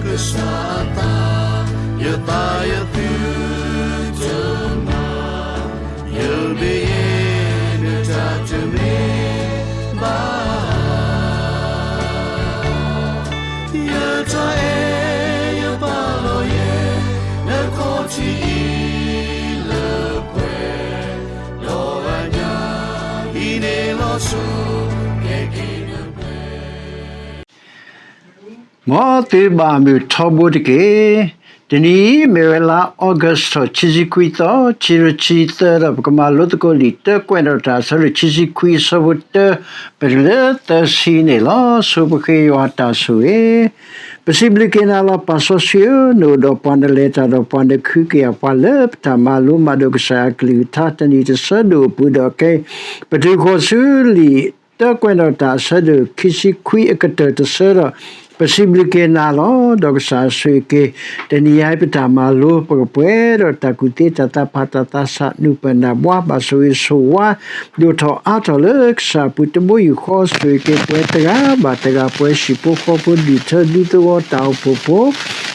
ကစၢ်အသး, ယသးယသုတမၤ, ယမ့ၢ်ယဲ နတၢ်တမ့ၢ်ဘၣ်. ယတၢ်အဲၣ်ယပာ်လီၤယဲ နခီၣ်ထံးအံၤလၢပှဲၤ, ဒီးအညၣ်အံၤန့ၣ်လီၤစိၤ ကဲက့ၤနပှဲၤ မ်သုဘၣ်မုာ်ထီဘိတက့ၢ်. တနံၤအံၤမ့ၢ်ဝဲလါ August ထီၣ် ခံဆံခွံသီ, ခံကထိခံဆံသၢ ဒီးပကမၤလိသကိးလံာ်တၢကွဲးနီၣ်တၢ် အဆၢဒိၣ်ခံဆံခွံ အဆၢဖိတၢ ပတုၤလၢသၢဆံန့ၣ်လီၤ. ဆိပဃ့ယွၤတၢ်ဆိၣ်ဂ့ၤ. ပစံးဘျုးက့ၤနၤလီၤ ပၢ်စီဆှံဧၢ, နအိၣ်ဒီးပှၤ နလဲၤတၢ်ဒီးပှၤ နဃုကယာ်ပှၤလၢ ပတၢ်မၤလိမၤဒိးကစၢ်ယွၤကလုၢ်ကထါ တနံၣ်တဆၢဒိၣ်အပူၤဒီး ခဲအံၤ ပတုၤဃီၤဆူလံာ် တၢကွဲးနီၣ်တၢ်အဆၢဒိၣ်ခံဆံခွံအကတၢၢ်တဆၢဒီး ပစံးဘျုးက့ၤနၤလီၤ. ဒီးကစၢ်ဆိၣ်ဂ့ၤက့ၤ တနံၤအံၤပတၢ်မၤလိ ပကပှဲၤဒီးတၢ်ကူၣ်သ့တၢ်သးဖးတၢ်သးဆး နူၢ်ပၢၢ်နၢ်ဘှါ ဘၣ်ဆိၣ်ဂ့ၤဆိၣ်ဝါ ဒိၣ်ထီၣ်အါထီၣ်လၢကစၢ်အပူၤ တဘိယူၢ်ဃီ ဆိၣ်ဂ့ၤက့ၤပှၤတဂၤဘၣ်တဂၤ ပှၤဟံၣ်ဖိဃီဖိ ဒူၣ်ထၢဒူသဝီ တၢ်အိၣ်ဖှိၣ်ဖိ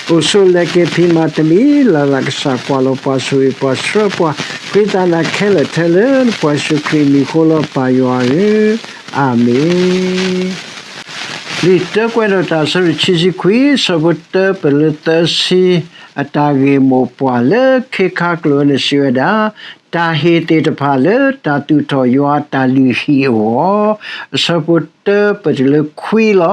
အိၣ်ဆိးလဲၤက့ၤဖံးမၤတမံၤလၢ်လၢ် ကစၢ်ကွၢ်လီၤပှၤ ဆိၣ်ဂ့ၤပှၤဆှၢပှၤ ဃ့သးနၤခဲလၢာ်ထဲလၢနဖိယ့ၣ်ၡူးခရံာ်အမံၤအဃိလီၤ ပၢ်ယွၤဧၢ, အၤမ့ၣ်. လံာ်တၢကွဲးနီၣ်တၢ်အဆၢဒိၣ်ခံဆံခွံ အဆၢဖိတၢပတုၤလၢသၢဆံ အတၢ်ဂ့ၢ်မိၢ်ပှၢ်လၢခ့ခါကျိာ်န့ၣ်စံးဝဲဒၣ် တၢ်ဟ့ၣ်သ့ၣ်တဖၣ်လၢတၢ်သူၣ်ထီၣ်ယွၤအတၢ်လုၢ်ဟံၣ်အဂီၢ်, အဆၢဖိတၢပတုၤလၢခွံလီၤ.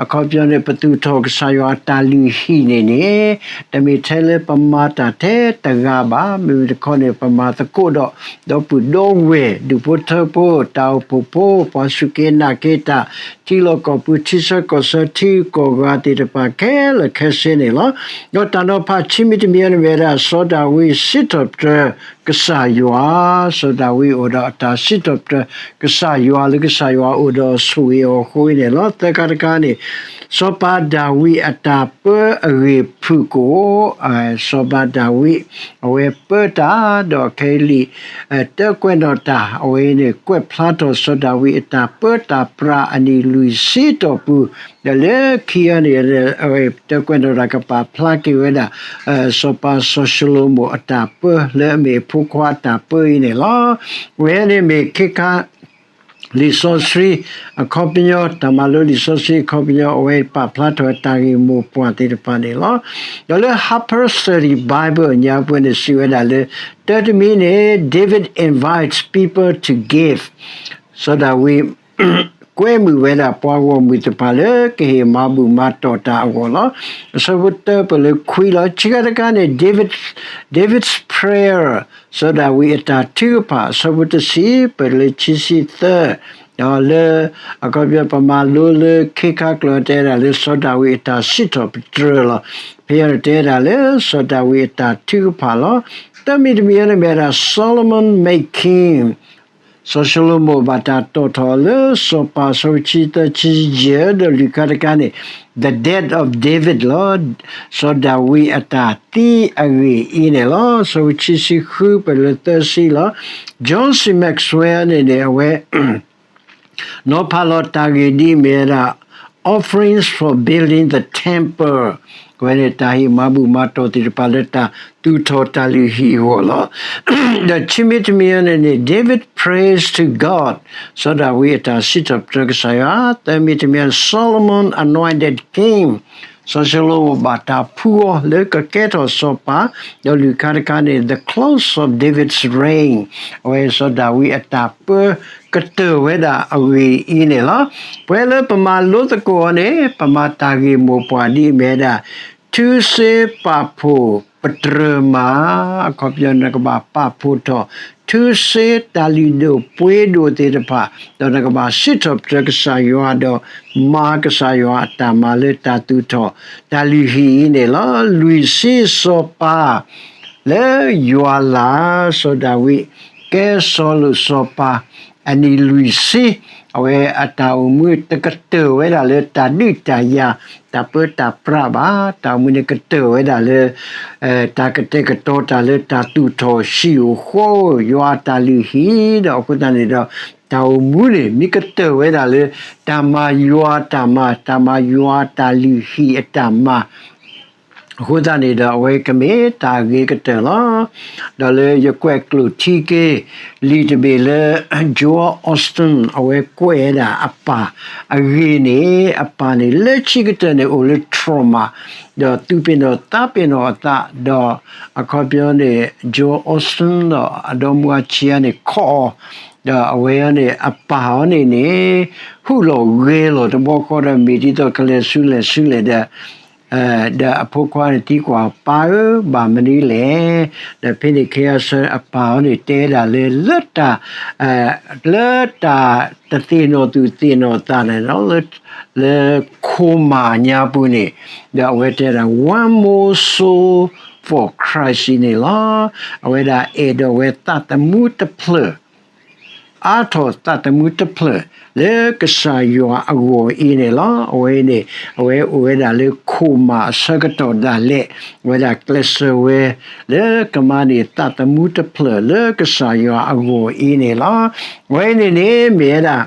အခီပညီန့ၣ် ပသူၣ်ထီၣ်ကစၢ်ယွၤအတၢ်လုၢ်ဟံၣ်န့ၣ်န့ၣ် တမ့ၢ်ထဲလၢပမၤတၢ်ထဲတဂၤဘၣ်, မ့မ့ၢ်တခီန့ၣ် ပမၤသကိးဒီး ဒီပုၢ်ဒီဝဲၢ် ဒူၣ်ဖိထၢဖိ တၢ်အိၣ်ဖှိၣ်ဖိ ပှၤစူၢ်က့ၤနာ်က့ၤတၢ် ထံလီၢ်ကီၢ်ပူၤ ထံဆၢကီၢ်ဆၢ ထံဂုၤကီၢ်ဂၤသ့ၣ်တဖၣ်ခဲလၢာ်ခဲဆ့န့ၣ်လီၤ. ဒီးတၢ်နီၤဖးခံမံၤတမံၤန့ၣ်မ့ၢ်ဝဲဒၣ် စီၤဒၤဝံးစံးထီၣ်ပတြၢၤကစၢ်ယွၤ, စီၤဒၤဝံးအိၣ်ဒီးအတၢ်စံးထီၣ်ပတြၢၤကစၢ်ယွၤ လၢကစၢ်ယွၤအိၣ်ဒီးဆိၣ်ဂ့ၤအီၤအဃိန့ၣ်လီၤ. သၢခါတခါန့ၣ် စီၤပၤဒၤဝံးအတၢ်ပၢအဂ့ၢ်ဖုၣ်ကိာ်, စီၤပၤဒၤဝံး အဝဲပၢတၢ် ဒီးခဲအံၤလံာ် တၢကွဲးနီၣ်တၢ် အဝဲအံၤန့ၣ် ကွဲးဖျါထီၣ်စီၤဒၤဝံးအတၢ်ပၢတၢ်ပြးအနံၣ်လွံၢ်ဆံတီၢ်ပူၤ, ဒီးလၢခံအံၤန့ၣ် အဝဲတၢကွဲးနီၣ်တၢ်ကပာ်ဖျါက့ၤဝဲဒၣ် စီၤပၤစီၤၡလိၤမိၣ်အတၢ်ပၢ လၢအမ့ၢ်အဖိခွါအတၢ်ပၢအံၤန့ၣ်လီၤ. ဝဲန့ၣ်မ့ၢ်ခ့ခါ လံာ်စီဆှံအခီပညီ, တၢ်မၤလိလံာ်စီဆှံအခီပညီ အဝဲပာ်ဖျါထီၣ်တၢ်ဂ့ၢ်မိၢ်ပှၢ်သ့ၣ်တဖၣ်န့ၣ်လီၤ. ဒီးလၢ Harper's Study Bible ညါပှဲၤန့ၣ် စံးဝဲဒၣ်လၢ တၢတမံၤန့ၣ် David invites people to give, စီၤဒၤဝံး ကွဲမုာ်ဝဲဒၣ်ပှၤဂီၢ်မုၢ်တဖၣ်လၢကဟ့ၣ်မၤဘူၣ်မၤတီၢ်တၢ်အဂီၢ်လီၤ. အဆၢဖိတၢပတုၤလၢခွံလီၤ. ခံခါတခါန့ၣ် David, David's prayer, စီၤဒၤဝံးအတၢ်ထုကဖၣ် အဆၢဖိတဆံ ပတုၤလၢခံဆံသၢ ဒီးလၢ အခီပညီ ပမၤလိလၢခ့ခါကျိာ်တဲဝဲဒၣ်လၢ စီၤဒၤဝံးအတၢ်စံးထီၣ်ပတြၢၤလီၤ. ဖဲအံၤန့ၣ်တဲဝဲဒၣ်လၢ စီၤဒၤဝံးအတၢ်ထုကဖၣ်လီၤ. တၢမံၤတမံၤန့ၣ်မ့ၢ်ဝဲဒၣ် Solomon made king, စီၤၡလိၤမိၣ်ဘၣ်တၢ်တီၣ်ထီၣ်လၢစီၤပၤ အဆၢဖိခံဆံသၢ ခံဆံယဲၢ် ဒီးလွံၢ်ခါတခါန့ၣ် the death of David လီၤ. စီၤဒၤဝံးအတၢ်သံအဂ့ၢ်အံၤန့ၣ်လီၤ. အဆၢဖိခံဆံဃု ပတုၤလၢသၢဆံလီၤ. John C Maxwell န့ၣ်န့ၣ် အဝဲ နီၤဖးလီၤတၢ်ဂ့ၢ်ဒ်အမ့ၢ်ဝဲဒၣ် offerings for building the temple, အဝဲန့ၣ်တၢ်ဟ့ၣ်မၤဘူၣ်မၤတီၢ်သ့ၣ်တဖၣ်လၢတၢ်သူၣ်ထီၣ်တၢ်လုၢ်ဟံၣ်အဂီၢ်လီၤ. The ခံမံၤတမံၤန့ၣ်န့ၣ် David prays to God, စီၤဒၤဝံးအတၢ်စံးထီၣ်ပတြၢၤကစၢ်ယွၤ, သၢမံၤတမံၤ Solomon anointed king, စီၤၡလိၤမိၣ်ဘၣ်တၢ်ဖှူအီၤလၢကကဲထီၣ်စီၤပၤ, ဒီးလွံၢ်ခါတခါန့ၣ် the close of David's reign, အဝဲစီၤဒၤဝံးအတၢ်ပၢကတၢၢ်ဝဲဒၣ်အဂ့ၢ်အံၤန့ၣ်လီၤ. ပှၤလၢပမၤလိသကိးအီၤန့ၣ် ပမၤတၢ်ဂ့ၢ်မိၢ်ပှၢ်ဒ်အမ့ၢ်ဝဲဒၣ် ထုစ့ပာ်ဖှိၣ်ပတြၢၤမး, အခီပညီနကဘၣ်ပာ်ဖှိၣ်ထီၣ် ထုစ့တၢ်လုၢ်ဒိၣ်ပှ့ၤဒိၣ်သ့ၣ်တဖၣ်, ဒီးနကဘၣ်စံးထီၣ်ပတြၢၤကစၢ်ယွၤဒီး မၤကစၢ်ယွၤအတၢ်မၤလၢတၢ်သူၣ်ထီၣ်တၢ်လုၢ်ဟံၣ်အံၤန့ၣ်လီၤ. လွံၢ်ဆံစီၤပၤ လၢယွၤလၢ် စီၤဒၤဝံး ကဲစီၤလိာ်စီၤပၤ အနံၣ်လွံၢ်ဆံ, အဝဲအတၢ်အိၣ်မူတကတၢၢ်ဝဲဒၣ်လၢတၢ်ဒုးတၢ်ယၤ တၢ်ပၢတၢ်ပြးဘၣ်, တၢ်အိၣ်မူန့ၣ်ကတၢၢ်ဝဲဒၣ်လၢ တၢ်ကတဲာ်ကတီၤတၢ်လၢတၢ်သူၣ်ထီၣ်ဟံၣ်အိၣ်ဃီ ယွၤအတၢ်လုၢ်ဟံၣ်ဒီး အဃိသတးန့ၣ်ဒီး တၢ်အိၣ်မူန့ၣ် မ့ၢ်ကတၢၢ်ဝဲဒၣ်လၢ တၢ်မၤယွၤအတၢ်မၤ, တၢ်မၤယွၤတၢ်လုၢ်ဟံၣ်အတၢ်မၤ အဃိသတးန့ၣ်ဒီး အဝဲကမ့ၢ်တၢ်ဂ့ၤကတၢၢ်လီၤ. ဒီးလၢယကွဲးကျိာ်ထံက့ၤ လံာ်တဘ့ၣ်လၢ Joel Osteen အဝဲကွဲးဝဲဒၣ်အပၢ်အဂ့ၢ်န့ၣ်, အပၢ်န့ၣ် လၢခံကတၢၢ်န့ၣ် အိၣ်လၢ trauma ဒီးသူၣ်ပ့ၤနီၣ်သးပ့ၤနီၣ်အသး, ဒီးအခီပညီန့ၣ် Joel Osteen ဒီးအဒီမါဝၤခံဂၤန့ၣ် ခိးအီၤ, ဒီးအဝဲအံၤန့ၣ် အပၢ်အီၤန့ၣ်န့ၣ် ဟူးလီၤဂဲၤလီၤတဘျီဃီဒီး မ့ၢ်ဒ်သိးကလဲၤဆူလဲၣ်ဆူလဲၣ်ဒီး ဒီးအဖိခွါန့ၣ်သံကွၢ် ပၢ်ဧၢ, ဘၣ်မနုၤလဲၣ်. ဒီးဖဲန့ၣ်ခဲအံၤဆၢ အပၢ်အီၤန့ၣ်တဲဒၣ်လၢ လၢတၢ်, လၢတၢ်တသ့ၣ်နီၣ်သူၣ်သ့ၣ်နီၣ်သးန့ၣ်လီၤ, လၢခိၣ်မၢ်ညါပူၤန့ၣ်, ဒီးအဝဲတဲဒၣ် One more soul for Christ အံၤန့ၣ်လီၤ. အဝဲဒၣ်အဲၣ်ဒိးဝဲသးသမူတဖျၢၣ် အါထီၣ်သးသမူတဖျၢၣ် လၢကစၢ်ယွၤအဂီၢ်အံၤန့ၣ်လီၤ. အဝဲအံၤန့ၣ် အဝဲအိၣ်ဝဲဒၣ်လၢခိၣ်မၢ်အဆၢကတီၢ်ဒၣ်လဲာ်, အဝဲဒၣ်ကျဲးစၢးဝဲ လၢကမၤန့ၢ်သးသမူတဖျၢၣ် လၢကစၢ်ယွၤအဂီၢ်အံၤန့ၣ်လီၤ. အဝဲအံၤန့ၣ်န့ၣ် မ့ၢ်ဝဲဒၣ်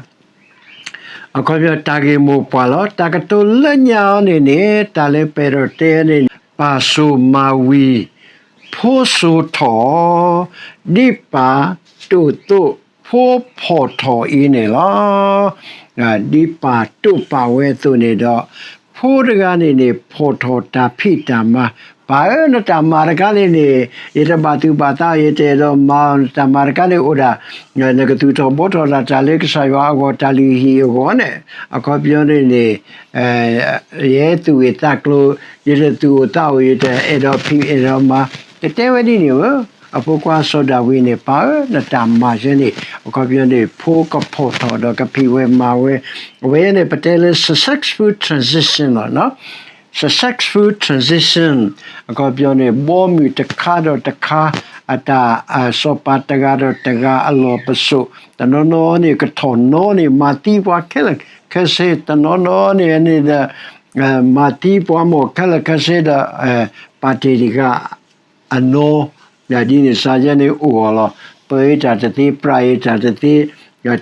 အခီပညီတၢ်ဂ့ၢ်မိၢ်ပှၢ်လီၤ. တၢ်ကတိၤလၢညါအီၤန့ၣ်န့ၣ် တၢ်လၢပအဲၣ်ဒိးတဲန့ၣ် ပၢ်စိာ်မၤဝံၤ ဖိစိာ်ထီၣ်, ဒ်ပၢ်တိာ်သိး ဖိဖီၣ်ထီၣ်အံၤန့ၣ်လီၤ. ဒ်ပၢ်တိာ်ပာ်ဝဲအသိးန့ၣ်ဒီး ဖိတဂၤန့ၣ်န့ၣ် ဖီၣ်ထီၣ်တၢ်ဖံးတၢ်မၤ, ပၢ်ဧၢ နတၢ်မၤတခါန့ၣ်န့ၣ် ယတဘၣ်သူၣ်ဘၣ်သး ယတအဲၣ်ဒိးမၤ, နတၢ်မၤတခါန့ၣ်အိၣ်ဒၣ် နကသူၣ်ထီၣ်ဘှီထီၣ်ဒၣ်တၢ်လၢကစၢ်ယွၤအဂီၢ် တၢ်လုၢ်ဟံၣ်အဂီၢ်န့ၣ်, အခီပညီန့ၣ်န့ၣ် ယဲသူၣ်ဂ့ၢ်သးကျိၤ, ယတသူၣ်အိၣ်သးအိၣ်, ယတအဲၣ်ဒိးဖံးအဲၣ်ဒိးမၤ, တတဲဝဲဒ်န့ၣ်ဧၢ. အဖိခွါစီၤဒၤဝံးန့ၣ် ပၢ်ဧၢ နတၢ်မၤယဲန့ၣ် အခီပညီန့ၣ် ဖိကဖီၣ်ထီၣ်ဒီးကဖံးဝဲမၤဝဲ, အဝဲန့ၣ် ပတဲလၢ successful transition လီၤ. Successful transition အခီပညီန့ၣ် ဘီမုၢ်တခါဒီးတခါ အတၢ်, စီၤပၤတဂၤဒီးတဂၤအလီၢ်ပစိာ်, တနီၤနီၤန့ၣ် ကထီၣ်နီန့ၣ် မၤသံပှၤခဲလၢာ်ခဲဆ့, တနီၤနီၤန့ၣ်န့ၣ်ဒီး မၤသံပှၤမိၢ်ခဲလၢာ်ခဲဆ့ဒီး ပာ်တ့ၢ်တဂၤ အနီၢ်, ဒ်န့ၣ်စါယဲန့ၣ်အိၣ်အီၤလီၤ. ပၢအံၤတၢ်တသ့ ပြးအံၤတၢ်တသ့,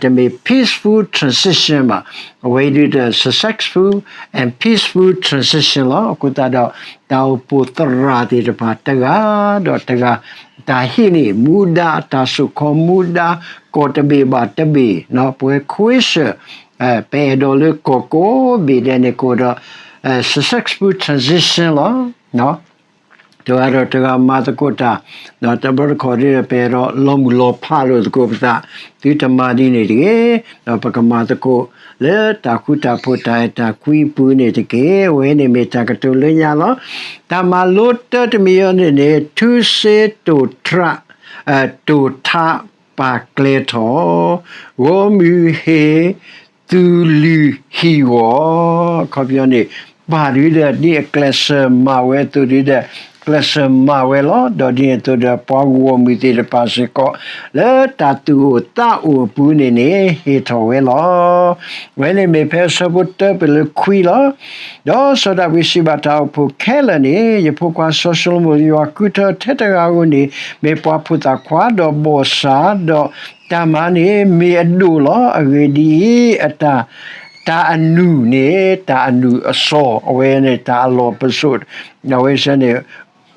တမ့ၢ် peaceful transition ဘၣ်. အဝဲဒုးဒီး successful and peaceful transition လီၤ. အဃိသတးဒီး တၢ်အိၣ်ဖှိၣ်သရၣ်သ့ၣ်တဖၣ်တဂၤဒီးတဂၤ တၢ်ဟံးန့ၢ်မူဒါ တၢ်စိာ်ခီမူဒါ ကီၢ်တဘ့ၣ်ဘၣ်တဘ့ၣ် ပဝဲခွ့ဆၢၣ် ပအဲၣ်ဒိးလၢကီၢ်ကိးဘ့ၣ်ဒဲးန့ၣ်ကအိၣ်ဒီး successful transition လီၤ. တဂၤဒီးတဂၤမၤသကိးတၢ်, ဒီးတဘျီတခီၣ်ဒ်ပအဲၣ်ဒိးလီၤမုၢ်လီၤဖးလိာ်သကိးပသး, သုတမၤဒ်န့ၣ်တဂ့ၤ, ဒီးပကမၤသကိးလၢတၢ်ဃူတၢ်ဖိးတၢ်အဲၣ်တၢ်ကွံအပူၤန့ၣ်တက့ၢ်. အဝဲန့ၣ်မ့ၢ်တၢ်ကတိၤလၢညါလီၤ. တၢ်မၤလိတၢတမံၤအံၤန့ၣ်န့ၣ် ထူစ့တိၢ်ထး, တိၢ်ထးပာ်ကျဲထီၣ်, ဂီၢ်မုၢ်ဟ့ၣ် သူၣ်လုၢ်ဟံၣ်ဂီၢ်, အခီပညီန့ၣ် ပၢ်ဒုးဒီးဒ်အကျဲးစၢးမၤဝဲအသိးဒုးဒီး ကျဲးစၢးမၤဝဲလီၤ. ဒီးဒ်န့ၣ်အသိးဒီး ပှၤဂီၢ်မုၢ်သ့ၣ်တဖၣ်စ့ၢ်ကီး လၢတၢ်သူၣ်အိၣ်သးအိၣ်အပူၤန့ၣ်န့ၣ် ဟ့ၣ်ထီၣ်ဝဲလီၤ. ဝဲန့ၣ်မ့ၢ်ဖဲအဆၢဖိတၢပၢၢ်လၢခွံလီၤ. ဒီးစီၤဒၤဝံးစံးဘၣ်တၢ်အိၣ်ဖှိၣ်ခဲလၢာ်န့ၣ်, ယဖိခွါစီၤၡလိၤမိၣ် ယွၤဃုထၢထဲတဂၤဧိၤန့ၣ် မ့ၢ်ပှၤဖိသၣ်ခွါဒီးဘီၣ်စၢ်, ဒီးတၢ်မၤန့ၣ်မ့ၢ်အဒိၣ်လီၤ. အဂ့ၢ်ဒ်အံၤ, အတၢ်, တၢ်အနုၢ်န့ၣ် တၢ်အနုၢ်အစီၤ အဝဲန့ၣ် တၢ်အလီၢ်ပစိာ် အဝဲစ့ၢ်န့ၣ်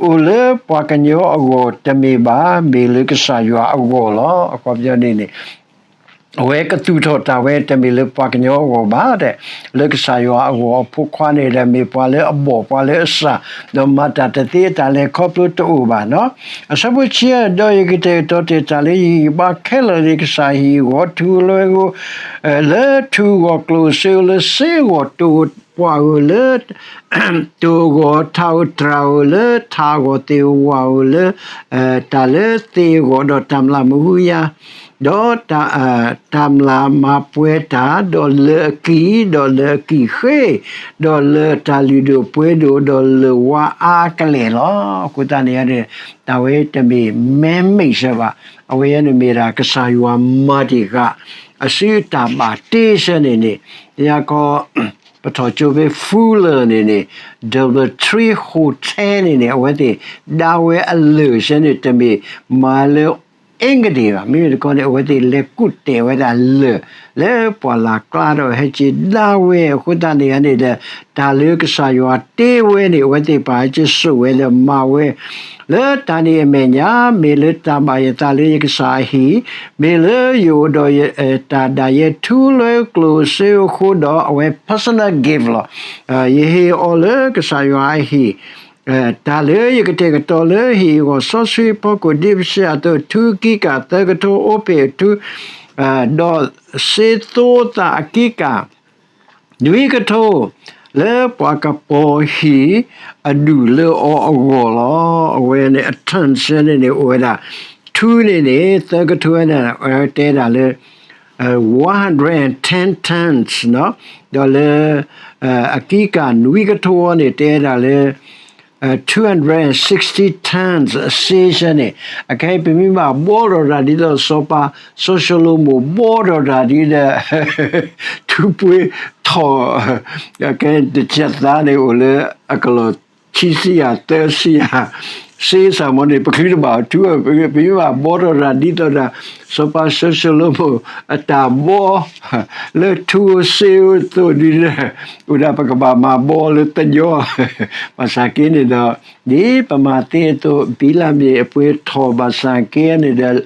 အိၣ်လၢပှၤကညီအဂီၢ်တမ့ၢ်ဘၣ်, မ့ၢ်လၢကစၢ်ယွၤအဂီၢ်လီၤ. အခီပညီန့ၣ်န့ၣ် အဝဲကသူၣ်ထီၣ်တၢ်ဝဲတမ့ၢ်လၢပှၤကညီအဂီၢ်ဘၣ်, လၢကစၢ်ယွၤအဂီၢ်, အဖိခွါန့ၣ်ဒီး မ့ၢ်ပှၤလၢအဘီၣ်ပှၤလၢအစၢ်, ဒီးမၤတၢ်တသ့ အတၢ်လဲၤခီဖျိတအိၣ်ဘၣ်နီၤ. အဆၢဖိဆံယဲၢ်, ဒီးယကတဲာ်ကတီၤတ့ၢ်တၢ်လၢယဂံၢ်ယဘါခဲလၢာ်လၢကစၢ်ဟံၣ်အဂီၢ်, ထူလွဲဧိၤ, လၢထူအဂီၢ်, ကျိၣ်ဧိၤစ့ဧိၤ, လၢစ့အဂီၢ်, တိၢ်ဧိၤပှၢ်ဧိၤ, လၢတိၢ်အဂီၢ်, ထးဧိၤတြၢ်ဧိၤ, လၢထးအဂီၢ်, သ့ၣ်ဧိၤဝၣ်ဧိၤ, လၢတၢ်လၢသ့ၣ်အဂီၢ်, ဒီးတၢ်မျၢ်မဟူယၤ, ဒီးတၢ်မျၢ်မၤပှဲၤတၢ်, ဒီးလၢၢ်အကံၢ်, ဒီးလၢၢ်အကံၢ်ဃ့, ဒီးလၢၢ်တၢ်လုၢ်ဒိၣ်ပှ့ၤဒိၣ်, ဒီးလၢၢ်ဝါအါကလဲာ်လီၤ. အဃိသတးန့ၣ် တၢ်ဝဲတမ့ၢ် man-made ဘၣ်. အဝဲန့ၣ်မ့ၢ်ဒၣ်ကစၢ်ယွၤမၤတ့ၢ်ဃာ် အစုအတၢ်ဘၣ်တ့ဆၢန့ၣ်န့ၣ်, ယကီ ပထီၣ်ကၠိဖဲ Fuller န့ၣ်န့ၣ်, Doubletree Hotel န့ၣ်န့ၣ် အဝဲသ့ၣ်ဒၣ်ဝဲအလၢၢ်ဆၢန့ၣ် တမ့ၢ်မၤလၢ အ့ကဒံးဘၣ်. မ့မ့ၢ်တခီန့ၣ် အဝဲသ့ၣ်လဲၤကူၣ်တဲာ်ဝဲဒၣ်လၢၢ် လၢပှၢ်လၢ်ကျါဒီးဟဲက့ၤဒၣ်ဝဲ. အဃိသတးန့ၣ်န့ၣ်ဒီး တၢ်လၢကစၢ်ယွၤတ့ဝဲန့ၣ် အဝဲသ့ၣ်ပာ်ဟဲက့ၤစိာ်ဝဲဒီးမၤဝဲ လၢတၢ်န့ၣ်အမဲာ်ညါ, မ့ၢ်လၢတၢ်ဘၣ်ယသးလၢယကစၢ်အဟံၣ်, မ့ၢ်လၢယအိၣ်ဒီးယ တၢ်ဒၣ်ယဲထူလၢကျိၣ်စ့အဃိဒီး အဝဲ personal gift လီၤ. ယဟ့ၣ်အီၤလၢကစၢ်ယွၤအဟံၣ်, တၢ်လၢယကတဲာ်ကတီၤလၢဟ့ၣ်အဂီၢ်စီဆှံအဖီခိၣ် ဒ်ပစံးအသိး ထူအကံကၢ်သၢကထိ အိဖ့ၣ်အထူ, ဒီးစ့သိသၣ်အကံကၢ် နွံကထိ လၢပှၤကပီၤဟံၣ်အဒူၣ်လၢအီၤအဂီၢ်လီၤ. အဝဲန့ၣ် အ tons န့ၣ်န့ၣ် အိၣ်ဝဲဒၣ် ထူန့ၣ်န့ၣ် သၢကထိန့ၣ် တဲဒၣ်လၢ one hundred and ten tons ဒီးလၢ အကံကၢ်နွံကထိန့ၣ် တဲဒၣ်လၢ two hundred sixty tons အစ့ဆဲန့ၣ် အခဲအံၤပမ့ၢ်ဘၣ်ဘှီထီၣ်တၢ်ဒ်သိးစီၤပၤစီၤၡလိၤမိၣ်ဘှီထီၣ်တၢ်ဒ်ဒီး ထူပှ့ၤထီၣ် အခဲတကဲသးန့ၣ် အိၣ်လၢအကလီၢ်ခံဆံယၤသၢဆံယၤ စ့စ့ၢ်မ့ၢ်န့ၣ် ပချုးတဘၣ်ထူ ပမ့ၢ်ဘၣ်ဘှီထီၣ်တၢ်ဒ်သိးဒီး စီၤပၤစီၤၡလိၤမိၣ်အတၢ်ဘှီ လၢထူဧိၤစ့ဧိၤအသိးဒ်န့ၣ် အိၣ်ဒၣ်ပကဘၣ်မၤဘှီလၢသညီ ဘၣ်ဆၣ်က့န့ၣ်ဒီး ဒ်ပမၤသ့အသိး ဘံလၤမ့ၣ်အပှ့ၤထီၣ်ဘၣ်ဆၣ်က့န့ၣ်ဒီး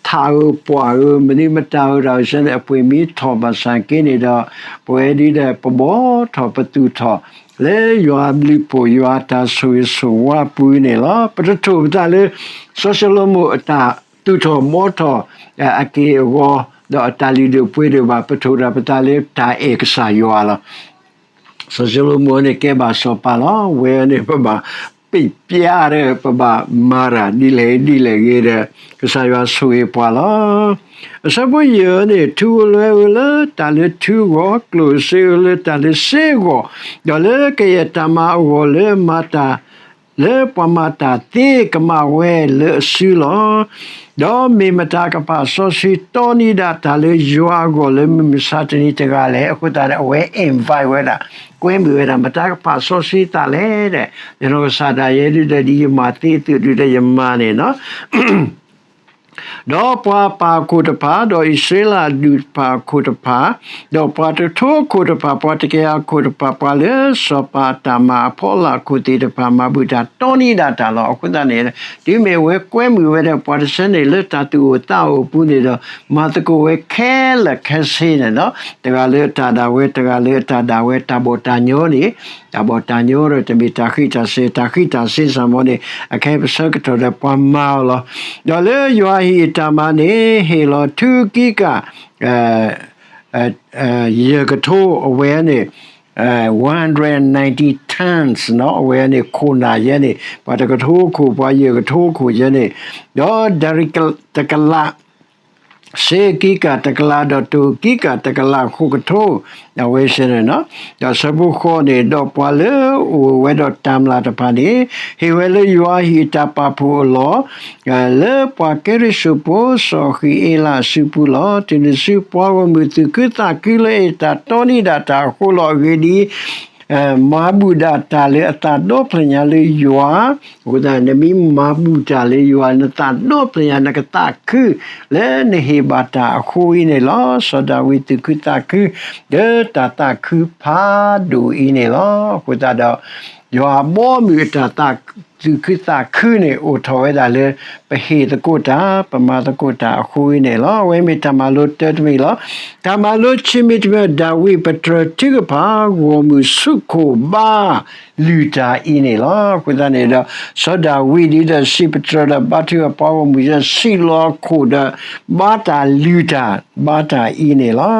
ထးဧိၤပှၢ်ဧိၤ မနုၤမတၤဧိၤဒၣ်ဆဲန့ၣ် အပှ့ၤမ့ၢ်ထီၣ်ဘၣ်ဆၣ်က့န့ၣ်ဒီး ပဝဲဒ်ဒီးပဘှီထီၣ်ပသူၣ်ထီၣ် လၢယွၤအဘျုးအဖှိၣ်ယွၤအတၢ်ဆိၣ်ဂ့ၤဆိၣ်ဝါအပူၤန့ၣ်လီၤ. ပတထိၣ်ပသးလၢ စီၤၡလိၤမိၣ်အတၢ်သူၣ်ထီၣ်ဘှီထီၣ်အက့ၢ်အဂီၤ ဒီးအတၢ်လုၢ်ဒိၣ်ပှ့ၤဒိၣ်ဘၣ်. ပထိၣ်တၢ်ပသးလၢတၢ်အဲၣ်ကစၢ်ယွၤလီၤ. စီၤၡလိၤမိၣ်န့ၣ်ကဲဘၣ်စီၤပၤလီၤ. ဝဲန့ၣ်ပဘၣ်ပ့ၢ်ပျါဒီး ပဘၣ်မၤတၢ်ဒ်လဲၣ်ဒ်လဲၣ်ဂ့ၤဒီး ကစၢ်ယွၤဆိၣ်ဂ့ၤပှၤလီၤ. အဆၢဖိယဲၢ်န့ၣ် ထူဧိၤလွဲဧိၤလၢတၢ်လၢထူအဂီၢ်, ကျိၣ်စ့ဧိၤလၢတၢ်လၢစ့အဂီၢ်, ဒီးလၢကယဲၢ်တၢ်မၤအဂီၢ်လၢမၤတၢ် လၢပှၤမၤတၢ်သ့ကမၣ်ဝဲလၢအစုလီၤ. ဒီးမ့ၢ်မတၤကပာ်စီဆှံတီနံၤဒၣ်တၢ်လၢယွၤအဂီၢ် လၢမုၢ်မဆါတနံၤတဂၤလဲၣ်. အဃိသတးဒီး အဝဲ invite ဝဲဒၣ် ကွဲမုာ်ဝဲဒၣ် မတၤကပာ်စီဆှံသးလဲၣ်ဒီး ယနီၢ်ကစၢ်ဒၣ်ယဲဒုးဒီး ဒ်ယမၤသ့အသိးဒုးဒီးယမၤန့ၣ်လီၤ. ဒီးပှၤပၢ်အခိၣ်တဖၣ်, ဒီးအံၣ်စရ့လးအဒူၣ်တဖၣ်အခိၣ်တဖၣ်, ဒီးပှၤတကထိအခိၣ်တဖၣ်, ပှၤတကယၤအခိၣ်တဖၣ်, ပှၤလၢစီၤပၤအတၢ်မၤအဖီလာ်အခိၣ်သ့ၣ်တဖၣ် မၤဘူၣ်တၢ်တီနံၤဒၣ်တၢ်လီၤ. အဃိသတးန့ၣ် တုၤမ့ၢ်အဝဲကွဲမုာ်ဝဲဒၣ်ပှၤတဆၢန့ၣ် လၢတၢ်သူၣ်အိၣ်သးအိၣ်အပူၤန့ၣ်ဒီး မၤသကိးဝဲခဲလၢာ်ခဲဆ့န့ၣ်လီၤ. တဂၤလၢအတၢ်ဒၣ်ဝဲ, တဂၤလၢအတၢ်ဒၣ်ဝဲ, တၢ်ဘီၣ်တၢ်ညီန့ၣ် တၢ်ဘီၣ်တၢ်ညီဒီး တမ့ၢ်တၢ်ဃံးတၢ်စ့ၤ, တၢ်ဃံးတၢ်စ့ၤစ့ၢ်မ့ၢ်န့ၣ် အခဲအံၤပဆၢကတီၢ်ဒီးပှၤမၤအီၤလီၤ. ဒီးလၢယွၤအဟံၣ်အတၢ်မၤန့ၣ် ဟ့ၣ်လီၤထူကံကၢ် ယဲၢ်ကထိ အဝဲန့ၣ် one hundred ninety tons နီၤ, အဝဲန့ၣ်ခိၣ်နၢ်ယဲန့ၣ် ပှၤတကထိခိၣ် ပှၤယဲၢ်ကထိခိၣ်ယဲန့ၣ်, ဒီးဒၤရံးတကလး စ့ကံကၢ်တကလး ဒီးတိၢ်ကံကၢ်တကလး ဃိးကထိ, အဝဲစ့ၢ်န့ၣ်နီၤ. ဒီးဆၢဖိဃိးန့ၣ်, ဒီးပှၤလၢအအိၣ်ဝဲဒီးတၢ်မျၢ်တဖၣ်န့ၣ် ဟ့ၣ်ဝဲလၢယွၤအဟံၣ်အတၢ်ပာ်ဖှိၣ်အလီၢ် လၢပှၤကရံၣ်ၡူးဖိစီၤဃံးအ့လးအစုပူၤလီၤ. တုၤနုၤဆူပှၤဂီၢ်မုၢ်သူၣ်ခုသးခုလၢအတၢ်တီနံၤဒၣ်တၢ်အဃိလီၤ. အဂ့ၢ်ဒ်အံၤ, မၤဘူၣ်ဒၣ်တၢ်လၢအသးဒီဖျၢၣ်ညါလၢယွၤ, အဃိသတး နမ့ၢ်မၤဘူၣ်တၢ်လၢယွၤ နသးဒီဖျၢၣ်ညါ နကသးခု လၢနဟ့ၣ်ဘၣ်တၢ်အဃိအံၤန့ၣ်လီၤ. စီၤဒၤဝံးသူၣ်ခုသးခု လၢတၢ်သးခုဖးဒိၣ်အံၤန့ၣ်လီၤ. အဃိသတးဒီး ယွၤအဘီအမုၢ်အတၢ်သး သူၣ်ခုသးခုန့ၣ် အိၣ်ထီၣ်ဝဲဒၣ်လၢ ပဟ့ၣ်သကိးတၢ်, ပမၤသကိးတၢ်အဃိအံၤန့ၣ်လီၤ. အဝဲမ့ၢ်တၢ်မၤလိတၢတမံၤလီၤ. တၢ်မၤလိဆံးမံၤတမံၤ, ဒၤဝံးပတြၢၤထုကဖၣ် ဂီၢ်မုၢ်ဆူၣ်ခိၣ်ဘါလုၢ်တၢ်အံၤန့ၣ်လီၤ. အဃိသတးန့ၣ်ဒီး စီၤဒၤဝံးဒ်ဒီးစံးပတြၢၤဒီး ဘါထုကဖၣ်ပှၤဂီၢ်မုၢ် စံးလီၤခိၣ်ဒီး ဘါတၢ်လုၢ်တၢ် ဘါတၢ်အံၤန့ၣ်လီၤ.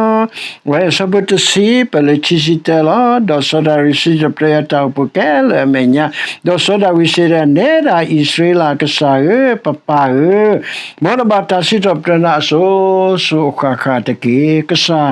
အဝဲအဆၢဖိတဆံ ပလၢခံဆံတၢလီၤ. ဒီးစီၤဒၤဝံးစံးထီၣ်ပတြၢၤယွၤတၢ်အိၣ်ဖှိၣ်ခဲလၢာ်အမဲာ်ညါ, ဒီးစီၤဒၤဝံးစံးဒၣ်, နဲဒၣ်အံၣ်စရ့လးအကစၢ်ဧၢ, ပပၢ်ဧၢ, မ်နဘၣ်တၢ်စံးထီၣ်ပတြၢၤနၤအစိၤစိၤအဃၣ်ဃၣ်တက့ၢ်. ကစၢ်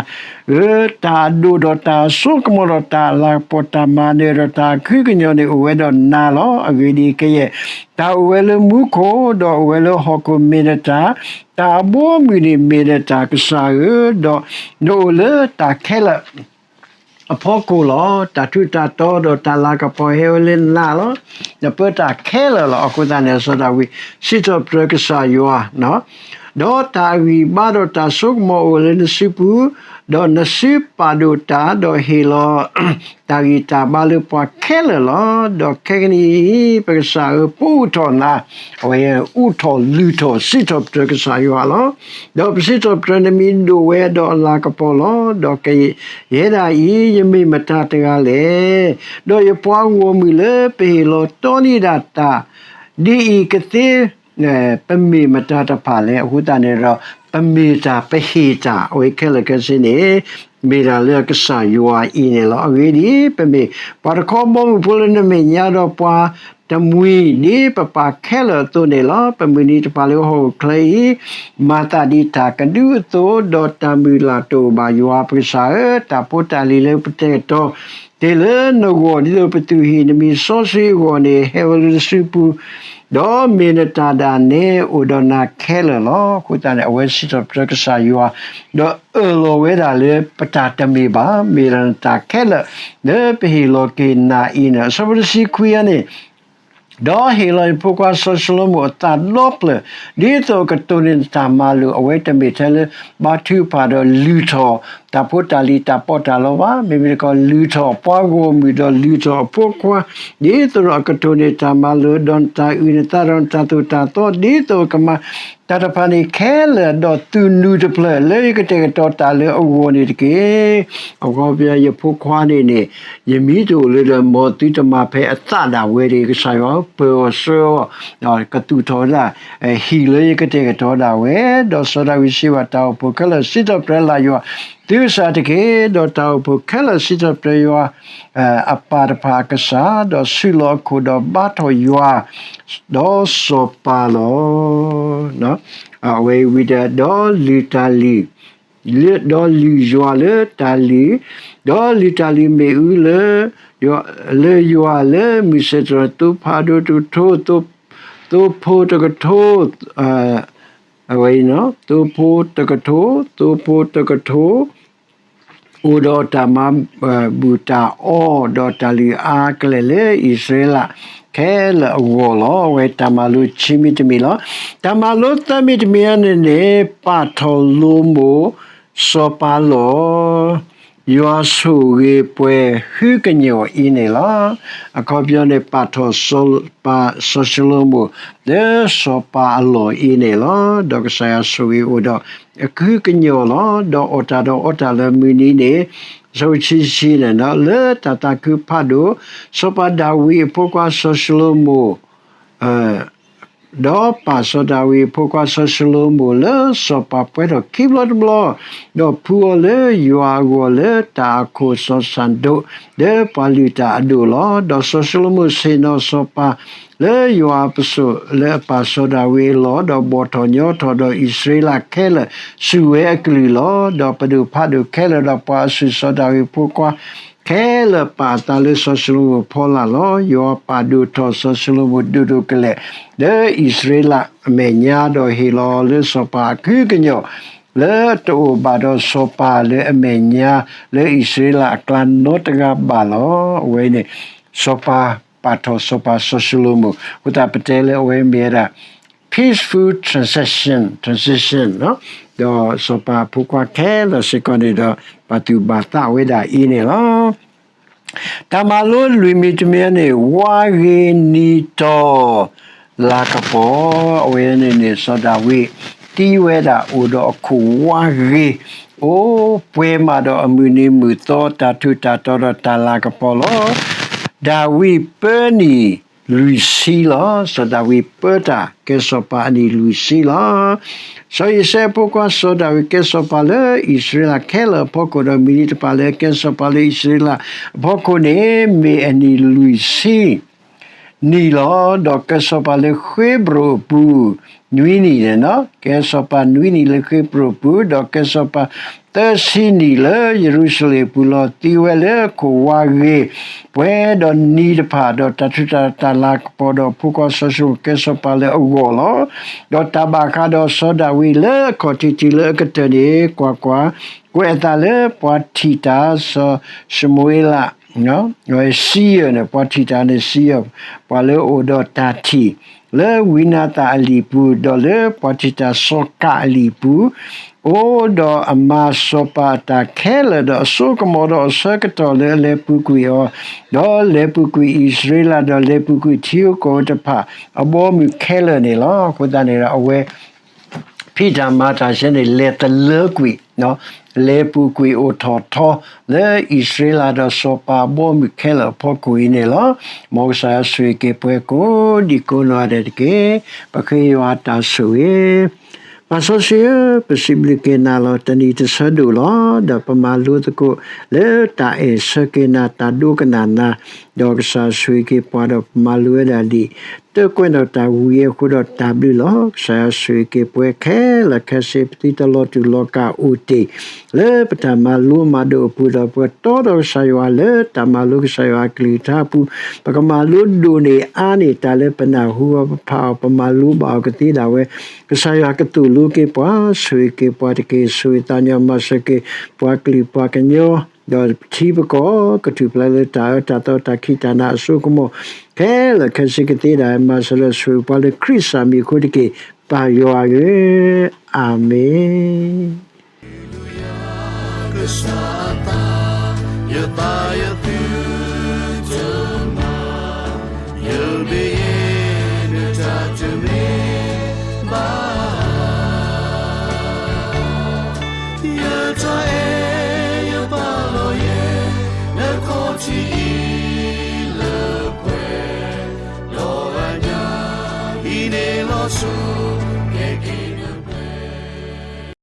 ဧၢ, တၢ်အဒိၣ်ဒီးတၢ်အစိကမီၤဒီးတၢ်အလၤကပီၤ တၢ်မၤနၢၤဒီးတၢ်အခုကညီၤန့ၣ် အိၣ်ဝဲဒီးနၤလီၤ. အဂ့ၢ်ဒ်အံၤ, ကယဲၢ်တၢ်အိၣ်ဝဲလၢမူခိၣ်, ဒီးအိၣ်ဝဲလၢဟီၣ်ခိၣ်မ့ၢ်နတၢ်, တၢ်အဘီအမုၢ်န့ၣ်မ့ၢ်နတၢ်, ကစၢ်ဧၢ, ဒီးနအိၣ်လၢတၢ်ခဲလၢာ် အဖီခိၣ်လီၤ. တၢ်ထူးတၢ်တီၤဒီးတၢ်လၤကပီၤဟဲဝဲလၢနၤလီၤ. နပၢတၢ်ခဲလၢာ်လီၤ. အဃိသတးန့ၣ် စီၤဒၤဝံးစံးထီၣ်ပတြၢၤကစၢ်ယွၤ, ဒီးတၢ်အဂံၢ်အဘါဒီးတၢ်စိကမီၤအိၣ်လၢနစုပူၤ, ဒီးနစုပာ်ဒိၣ်တၢ်, ဒီးဟ့ၣ်လီၤ တၢ်ဂံၢ်တၢ်ဘါလၢပှၤခဲလၢာ်လီၤ. ဒီးခဲကနံၣ်အံၤ ပကစၢ်ဧၢ, ပအိးထီၣ်နၤ, အဝဲအိးထီၣ်လုၢ်ထီၣ်စံးထီၣ်ပတြၢၤကစၢ်ယွၤလီၤ. ဒီးပစံးထီၣ်ပတြၢၤနမံၤဒိၣ်ဝဲဒီးအလၤကပီၤလီၤ. ဒီးကယဲဒၣ်အံၤ ယမ့ၢ်မတၤတဂၤလဲၣ်. ဒီးယပှၤဂီၢ်မုၢ်လၢပဟ့ၣ်လီၤတီနံၤဒၣ်တၢ် ဒ်အံၤကသ့ ပမ့ၢ်မတၤတဖၣ်လဲၣ်. အဃိသတးန့ၣ်ဒီး ပမ့ၢ်တၢ်ပဟ့ၣ်တၢ် အဝဲခဲလၢာ်ခဲဆ့န့ၣ် မ့ၢ်ဒၣ်လၢကစၢ်ယွၤအံၤန့ၣ်လီၤ. အဂ့ၢ်ဒ်အံၤ, ပမ့ၢ်ပှၤတခီဘီမုၢ်ဖိလၢနမဲာ်ညါဒီးပှၤတမှံၤဒ်ပပာ်ခဲလၢာ်အသိးန့ၣ်လီၤ. ပမုၢ်နံၤတဖၣ်လၢဟီၣ်ခိၣ်ချၢအံၤ မၤသးဒ်တၢ်ကဒုအသိး, ဒီးတၢ်မုၢ်လၢ်တအိၣ်ဘၣ်. ယွၤပကစၢ်ဧၢ, တၢ်ဖိတၢ်လံၤလၢပတဲာ်ကတီၤ တ့ၢ်လၢနဂီၢ် ဒ်သိးပသုးဟံၣ်နမံၤစီဆှံအဂီၢ်န့ၣ် ဟဲဝဲလၢနစုပူၤ, ဒီးမ့ၢ်နတၢ်ဒၣ်နဲအိၣ်ဒီးနၤခဲလၢာ်လီၤ. အဃိသတးန့ၣ် အဝဲစံးထီၣ်ပတြၢၤကစၢ်ယွၤ, ဒီးအၢၣ်လီၤဝဲဒၣ်လၢပတၢ်တမ့ၢ်ဘၣ်, မ့ၢ်ဒၣ်နတၢ်ခဲလၢာ် လၢပဟ့ၣ်လီၤက့ၤနၤအံၤန့ၣ်. အဆၢဖိတဆံခွံအံၤန့ၣ် ဒီးဟ့ၣ်လီၤယဖိခွါစီၤၡလိၤမိၣ်အသးဒီဖျၢၣ်, ဒ်သိးအကတိၢ်န့ၢ်နတၢ်မၤလိာ်, အဝဲတမ့ၢ်ထဲလၢဘါထုကဖၣ်ဒီးလုၢ်ထီၣ် တၢ်ဖိတၢ်လံၤတၢ်ပီးတၢ်လီဘၣ်. မ့မ့ၢ်တခီ လုၢ်ထီၣ်ပှၤဂီၢ်မုၢ်ဒီးလုၢ်ထီၣ်အဖိခွါ, ဒ်သိးဒီးအကတိၢ်န့ၢ်တၢ်မၤလိာ်, ဒီးနတၢ်အုၣ်နသးဒီးနတၢ်သိၣ်တၢ်သီ, ဒ်သိးအကမၤတၢ်တဖၣ်န့ၣ်ခဲလၢာ်, ဒီးသုးနူာ်တဖျၢၣ်လၢယကတဲာ်ကတီၤတၢ်လၢအဂီၢ်န့ၣ်တက့ၢ်. အခီပညီယဖိခွါန့ၣ်န့ၣ် ယမံတအိၣ်လၢၤဒီး မ်သုတမၤဖဲအသးဒၣ်ဝဲတဂ့ၤ. ကစၢ်ယွၤဧၢ, ပၢၤအီၤဆှၢအီၤ, ကသူၣ်ထီၣ်ဝဲဒၣ်ဟံၣ်လၢယကတဲာ်ကတီၤဒၣ်ဝဲ. ဒီးစီၤဒၤဝံးစံးဘၣ်တၢ်အိၣ်ဖှိၣ်ခဲလၢာ်, စံးထီၣ်ပတြၢၤလၢယွၤသုကစၢ်တက့ၢ်. ဒီးတၢ်အိၣ်ဖှိၣ်ခဲလၢာ်စံးထီၣ်ပတြၢၤယွၤ အပၢ်တဖၣ်အကစၢ်, ဒီးဆုးလီၤအခိၣ်ဒီးဘါထီၣ်ယွၤ, ဒီးစီၤပၤလီၤ. အဝဲဝံၤဒီး ဒီးလုၢ်တၢ်လုၢ် ဒီးလုၢ်ယွၤလၢတၢ်လုၢ်, ဒီးလုၢ်တၢ်လုၢ်မ့ၣ်အူလၢ လၢယွၤလၢမုၢ်ဆ့ၣ်တြီၤ သိဖးဒိၣ်တကထိ, သိဖိတကထိ, အဝဲ သိဖိတကထိ, သိဖိတကထိ အိၣ်ဒီးတၢ်မၤဘူၣ်တၢ်အီၣ် ဒီးတၢ်လုၢ်အါကလဲာ်လၢအံၣ်စရ့လးခဲလၢာ်အဂီၢ်လီၤ. အဝဲတၢ်မၤလိခံမံၤတမံၤလီၤ. တၢ်မၤလိသၢမံၤတမံၤန့ၣ်န့ၣ် ပာ်ထီၣ်လိမိၣ်စီၤပၤလီၢ်, ယွၤဆိၣ်ဂ့ၤပှဲၤဟုကညီၢ်အံၤန့ၣ်လီၤ. အခီပညီန့ၣ် ပာ်ထီၣ်စီၤပၤစီၤၡလိၤမိၣ် လၢစီၤပၤအလီၢ်အံၤန့ၣ်လီၤ. ဒီးကစၢ်ယွၤဆိၣ်ဂ့ၤအိၣ်ဒီးအကဟုကညီၢ်လီၤ. ဒီးအီၣ်တၢ်ဒီးအီတၢ်လၢမုၢ်နံၤန့ၣ် အဆၢဖိခံဆံန့ၣ် လၢတၢ်သးခုဖးဒိၣ်, စီၤပၤဒၤဝံးအဖိခွါစီၤၡလိၤမိၣ် ဒီးပာ်စီၤဒၤဝံးအဖိခွါစီၤၡလိၤမိၣ်လၢစီၤပၤပှဲၤထီၣ်ခံဘျီတဘျီ, ဒီးဖှူအီၤလၢယွၤအဂီၢ်လၢတၢ်အခိၣ်စီၤစၤဒိး လၢပှၤလုၢ်တၢ်အဒိၣ်လီၤ. ဒီးစီၤၡလိၤမိၣ်ဆ့ၣ်နီၤစီၤပၤလၢယွၤအပစိာ်လၢအပၢ်စီၤဒၤဝံးအလီၢ်, ဒီးဘီၣ်ထီၣ်ညီထီၣ်ဒီးအံၣ်စရ့လးခဲလၢာ် ဆူၣ်ဝဲအကလုၢ်လီၤ. ဒီးပဒိၣ်ဖးဒိၣ်ခဲလၢာ်ဒီးပှၤအစုၣ်စီၤဒၤဝံးအဖိခွါ ခဲလၢာ်ပာ်အသးလၢစီၤၡလိၤမိၣ်အဖီလာ်လီၤ. ယွၤပာ်ဒိၣ်ထီၣ်စီၤၡလိၤမိၣ်ဒိၣ်ဒိၣ်ကလဲာ် လၢအံၣ်စရ့လးအမဲာ်ညါ, ဒီးဟ့ၣ်လီၤလၢစီၤပၤအကဟုကညီၢ် လၢတအိၣ်ဘၣ်ဒီးစီၤပၤလၢအမဲာ်ညါ လၢအံၣ်စရ့လးအကျါနီတဂၤဘၣ်လီၤ. အဝဲန့ၣ် စီၤပၤပာ်ထီၣ်စီၤပၤစီၤၡလိၤမိၣ်, အဃိသတးပတဲလၢအဝဲမ့ၢ်ဝဲဒၣ် peaceful transition, transition, ဒီးစီၤပၤအဖိခွါခဲလၢာ်စ့ၢ်ကီးန့ၣ်ဒီး ဘၣ်သူၣ်ဘၣ်သးဝဲဒၣ်အံၤန့ၣ်လီၤ. တၢ်မၤလိလွံၢ်မံၤတမံၤန့ၣ် ဝါဂ့ၤနံၤတီၤလၤကပီၤ, အဝဲန့ၣ်န့ၣ် စီၤဒၤဝံးသံဝဲဒၣ်အိၣ်ဒီးအခိၣ်ဝါဂ့ၤ, အိၣ်ပှဲၤမးဒီးအမုၢ်နံၤမုၢ်သီ တၢ်ထူးတၢ်တီၤဒီးတၢ်လၤကပီၤလီၤ. ဒၤဝံးပၢနံၣ်လွံၢ်ဆံလီၤ. စီၤဒၤဝံးပၢတၢ်ကဲစီၤပၤအနံၣ်လွံၢ်ဆံလီၤ. စီၤယံးစဲအဖိခွါစီၤဒၤဝံးကဲစီၤပၤလၢအံၣ်စရ့လးခဲလၢာ်အဖီခိၣ်, ဒီးမုၢ်နံၤတဖၣ်လၢအကဲစီၤပၤလၢအံၣ်စရ့လးအဖီခိၣ်န့ၣ် မ့ၢ်အနံၣ်လွံၢ်ဆံ နံၣ်လီၤ. ဒီးကဲစီၤပၤလၢဃ့ဘြိၣ်အပူၤ နွံနံၣ်န့ၣ်, ကဲစီၤပၤနွံနံၣ်လၢဃ့ဘြိၣ်အပူၤ, ဒီးကဲစီၤပၤသၢဆံနံၣ်လၢယရူၤၡလ့ၣ်အပူၤလီၤ. သံဝဲလၢခိၣ်ဝါဂ့ၤ, ပှဲၤဒီးနံၤတဖၣ်, ဒီးတၢ်ထူးတၢ်တီၤတၢ်လၤကပီၤဒီးဖိခွါစီၤၡလိၤကဲစီၤပၤလၢအဂီၢ်လီၤ. ဒီးတၢ်ဘၣ်ဃးဒီးစီၤဒၤဝံးလၢအခီၣ်ထံးထံးလၢအကတၢၢ်န့ၣ်, ကွၢ်ကွၢ်, ကွဲးအသးလၢပှၤထံၣ်တၢ်စီၤၡမူၤအ့လး စံယၢၢ်န့ၣ်, ပှၤထံၣ်တၢ်န့ၣ်စံယၢၢ်, ပှၤလၢအအိၣ်ဒီးတၢ်ထံၣ်, လၢဝံနၤသၣ်အလံာ်ပူၤ, ဒီးလၢပှၤထံၣ်တၢ်စီၤကးအလံာ်ပူၤ, အိၣ်ဒီးအမၤစီၤပၤအတၢ်ခဲလၢာ်, ဒီးအစိကမီၤဒီးအဆၢကတီၢ်လၢအလဲၤပူၤကွံာ်အီၤ, ဒီးလဲၤပူၤကွံာ်အံၣ်စရ့လး, ဒီးလဲၤပူၤကွံာ်ထံဂုၤကီၢ်ဂၤတဖၣ်အဘီအမုၢ်ခဲလၢာ်န့ၣ်လီၤ. အဃိသတးန့ၣ်ဒီး အဝဲ ဖံးတၢ်မၤတၢ်ဆဲန့ၣ် လဲၤတလၢကွံာ်, လဲၤပူၤကွံာ်အိၣ်ထီၣ်ထီ လၢအံၣ်စရ့လးဒီးစီၤပၤအဘီအမုၢ်ခဲလၢာ်အဖီခိၣ်အံၤန့ၣ်လီၤ. မ်ကစၢ်ယွၤဆိၣ်ဂ့ၤက့ၤပှၤကိးဒံကိးနီၢ်ဂၤဒဲးတက့ၢ်. ပဃ့ယွၤအတၢ်ဆိၣ်ဂ့ၤ ပၢ်စီဆှံဧၢ, ပစံးဘျုးက့ၤနၤလီၤ. တနံၤတဆၢဒိၣ်လီၤ. ဒီးပမၤလိသကိးလၢတၢ်အဲၣ်ဆၢက့ၤနၤ, တၢ်ဒိကနၣ်နၤ, ဒီးကစၢ်ဆိၣ်ဂ့ၤက့ၤပှၤဒီးပမၤလိဝဲဒၣ်ဒ် တၢ်ကွဲးနီၣ်တၢ်ဝံၤအဃိဒီးတၢ်ဘျုးလီၤ. ကစၢ်ယွၤဆိၣ်ဂ့ၤက့ၤပှၤခဲလၢာ်ခဲဆ့, ပသုတလီၤတူာ်လီၤကာ်အိၣ်တ့ၢ် လၢပတၢ်မၤလိမၤဒိးအပူၤဒီး ပကတီဒီးကစၢ်ယွၤလၢတၢ်မၤလိကစၢ်ယွၤအကလုၢ်ကထါအပူၤ, ပကမၤလိဒိၣ်န့ၢ်အါန့ၢ်တၢ်လၢပနၢ်ဟူအီၤ, ပဖးအီၤ, ပမၤလိဘၣ်အီၤကသ့ဒၣ်ဝဲ, ကစၢ်ယွၤကသိၣ်လိက့ၤပှၤ, ဆိၣ်ဂ့ၤက့ၤပှၤတက့ၢ်. ဆိၣ်ဂ့ၤသးညီမၤစၢၤက့ၤ ပှၤကလုာ်ပှၤကညီ ဒီးပထံပကီၢ် ကထူၣ်ဖျဲးလၢတၢ်အၢတၢ်သီတၢ်ခံးတၢ်နၤအစိကမီၤ ခဲလၢာ်ခဲဆ့ကသ့ဒၣ်ဝဲ, မၤစၢၤဒီးဆိၣ်ဂ့ၤပှၤလၢခရံာ်စၢ်မံၤအဃိတက့ၢ်. ပၢ်ယွၤဧၢ, အၤမ့ၣ်. ကစၢ်အသး, ယသးယသုတမၤ, ယမ့ၢ်ယဲနတၢ်တမ့ၢ်ဘၣ်, ယတၢ်အဲၣ်ယပာ်လီၤယဲ နခီၣ်ထံး